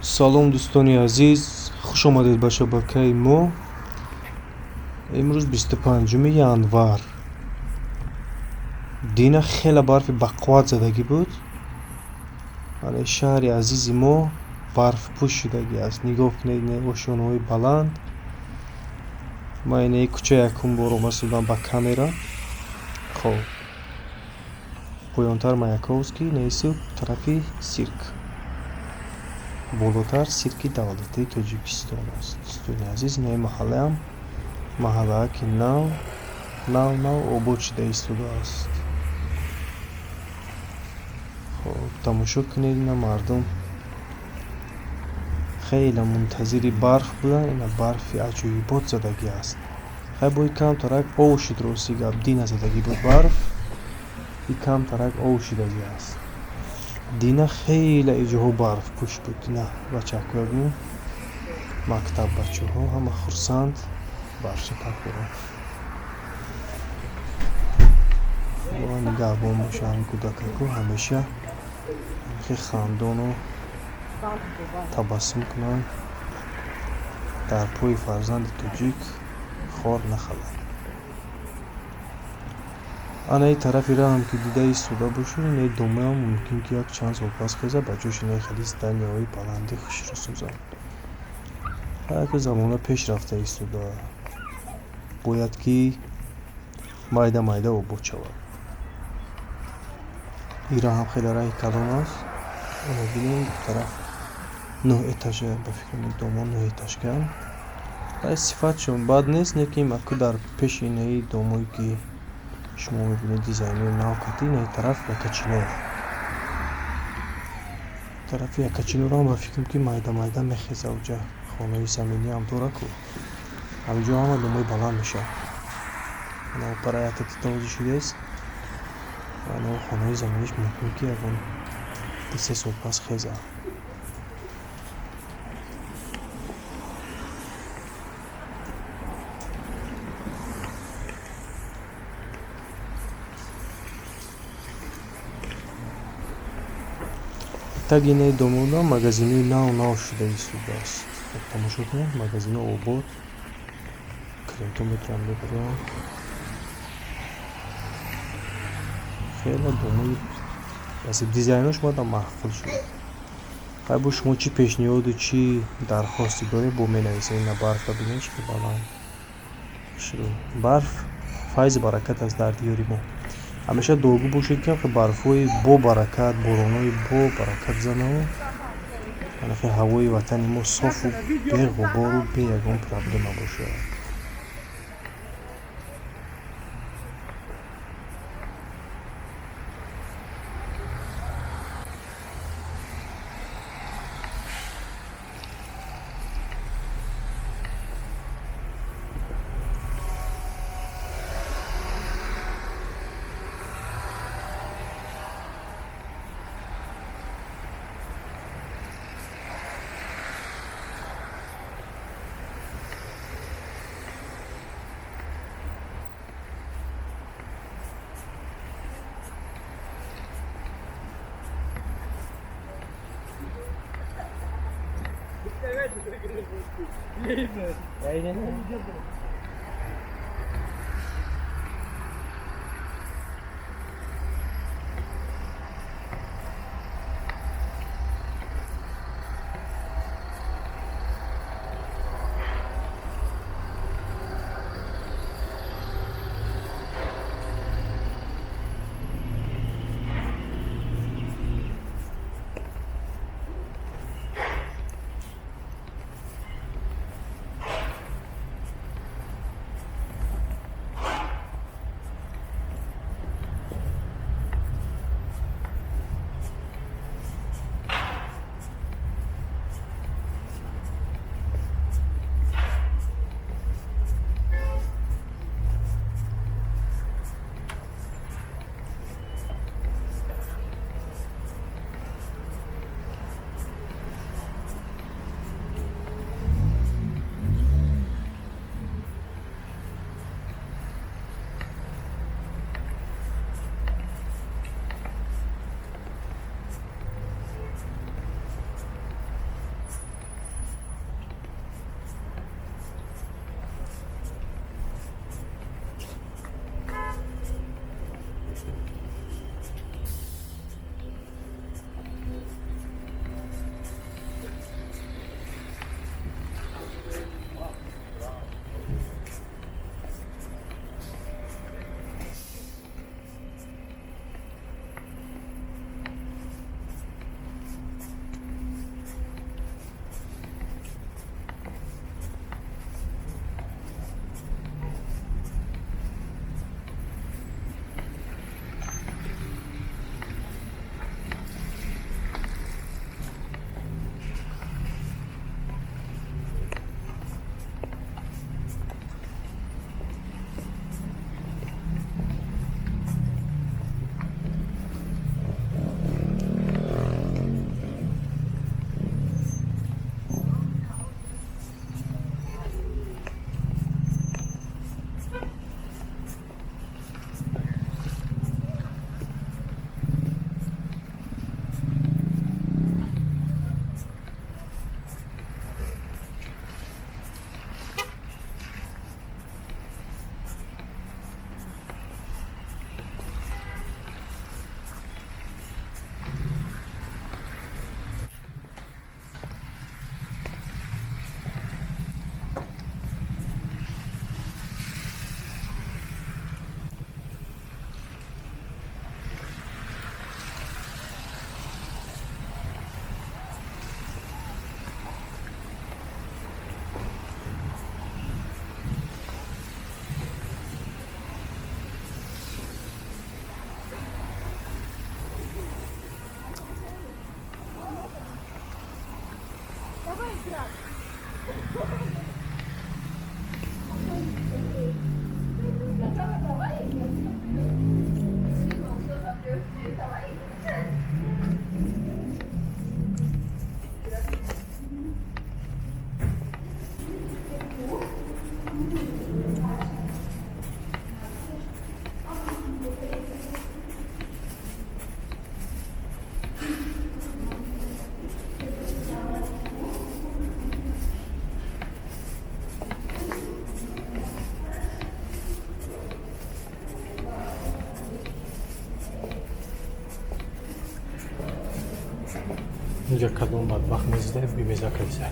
Салом, дӯстони азиз, хуш омадед ба шабакаи мо. Имрӯз 25 январ. Дина хеле барфи бақувват задагӣ буд. Ана шаҳри азизи мо барфпӯш шудагӣ аст. Нигоҳ кунед, ин ошёнаҳои баланд. Ман инаи кӯча якум бор омада ба камера. Хоб, поёнтар Маяковский, инаису тарафи сирк. Болотар сирки давлатии Тоҷикистон аст. Дӯстони азиз, инаи маҳаллаам маҳаллаа ки нав нав нав обод шуда истодааст. Хоб, тамошо кунед, ина мардум хеле мунтазири барф буданд. Ина барфи аҷоибот задагӣ аст. Хай, бо и камтарак ов шуд. Рости гап, дина задагӣ буд барф, и камтарак ов шудагӣ аст. Дина хеле иҷоҳо барфпӯш буд. Ина бачакҳоя бинед, мактаб бачаҳо ҳама хурсанд, барфшапак доранд. Худо нигаҳбон бошад кӯдакако, ҳамеша хеле хандону табассум кунанд, дар пои фарзанди тоҷик хор нахаланд. Ана и тарафи раҳам ки дида истода бошед, инаи домаам мумкин ки як чанд сол пас хеза, ба ҷош инаи хеле зданияҳои баланди хушро созанд. Ҳар замона пеш рафта истода, бояд ки майда майда обод шавад. Ин раҳам хеле раҳи калон аст. Ана бинем, тараф нӯҳ этажа, ба фикрам домо нӯҳ этажкаанд. Сифатшон бад нест, лекин аку дар пеши инаи домое ки шумо мебинед, дизайнҳои нав кардӣ, инаи тараф Якачинор. Тарафи Якачинорам ба фикрам ки майда майда мехеза, уҷа хонаи заминиам дора ку. Ҳаминҷо ҳама домои баланд мешавад. Ана опара якта тоза шудааст. Ана хонаи заминиш мумкин ки ягон 2-3 сол пас хеза. Таги инаи домода магазинҳои нав нав шуда истодааст. Тамошо кунед, магазинҳо обод, клиентҳо метавонанд бибаранд. Хеле домои баси дизайнош мадам маъқул шуд. Хай, бо шумо чӣ пешниҳоду чӣ дархосте доред, бо менависед. Ина барфро бинед, чӣ баланд хушрӯ. Барф файзу баракат аст дар диёри мо. Ҳамеша дуогӯ бошед, ки барфҳои бо баракат, боронои бо баракат занаву ҳамахел ҳавои ватани мо софу беғубору бе ягон проблема бошад. Инҷа кадом бадбахт мезида, бимеза кадиса.